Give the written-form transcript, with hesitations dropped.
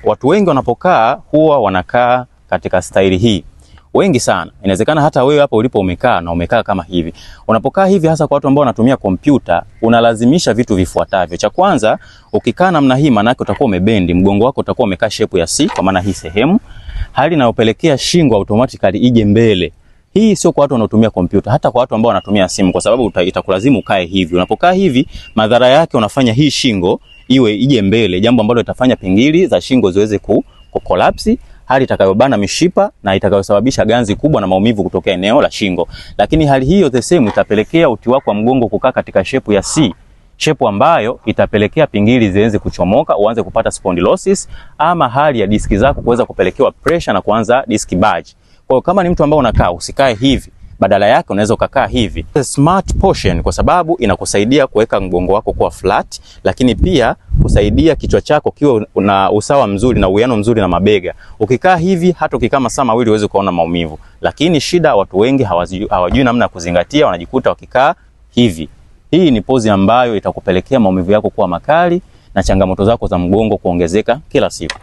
Watu wengi wanapokaa huwa wanakaa katika staili hii, wengi sana. Inawezekana hata wewe hapo ulipo umekaa na umekaa kama hivi. Unapokaa hivi, hasa kwa watu ambao wanatumia kompyuta, unalazimisha vitu vifuatavyo. Cha kwanza, ukikaa namna hii, maana yake utakuwa umebendi, mgongo wako utakuwa umekaa shape ya C, kwa maana hii sehemu, hali inayopelekea shingo automatically ije mbele. Hii sio kwa watu wanaotumia kompyuta, hata kwa watu ambao wanatumia simu, kwa sababu itakulazimu ukae hivi. Unapokaa hivi, madhara yake unafanya hii shingo iwe ije mbele, jambo ambalo litafanya pingili za shingo ziweze ku collapse, hali itakayobana mishipa na itakayosababisha ganzi kubwa na maumivu kutokea eneo la shingo. Lakini hali hiyo the same itapelekea uti wako wa mgongo kukaa katika shape ya C, shape ambayo itapelekea pingili zianze kuchomoka, uanze kupata spondylosis ama hali ya diski zako kuweza kupelekewa pressure na kuanza disc bulge. Kwa hiyo kama ni mtu ambaye unakaa, usikae hivi, badala yake unaweza ukakaa hivi. Smart portion, kwa sababu inakusaidia kuweka mgongo wako kuwa flat, lakini pia kusaidia kichwa chako kiwe na usawa mzuri na uwiano mzuri na mabega. Ukikaa hivi, hata ukikaa masaa mawili huwezi kuona maumivu. Lakini shida, watu wengi hawajui namna ya kuzingatia, wanajikuta wakikaa hivi. Hii ni pozi ambayo itakupelekea maumivu yako kuwa makali na changamoto zako za mgongo kuongezeka kila siku.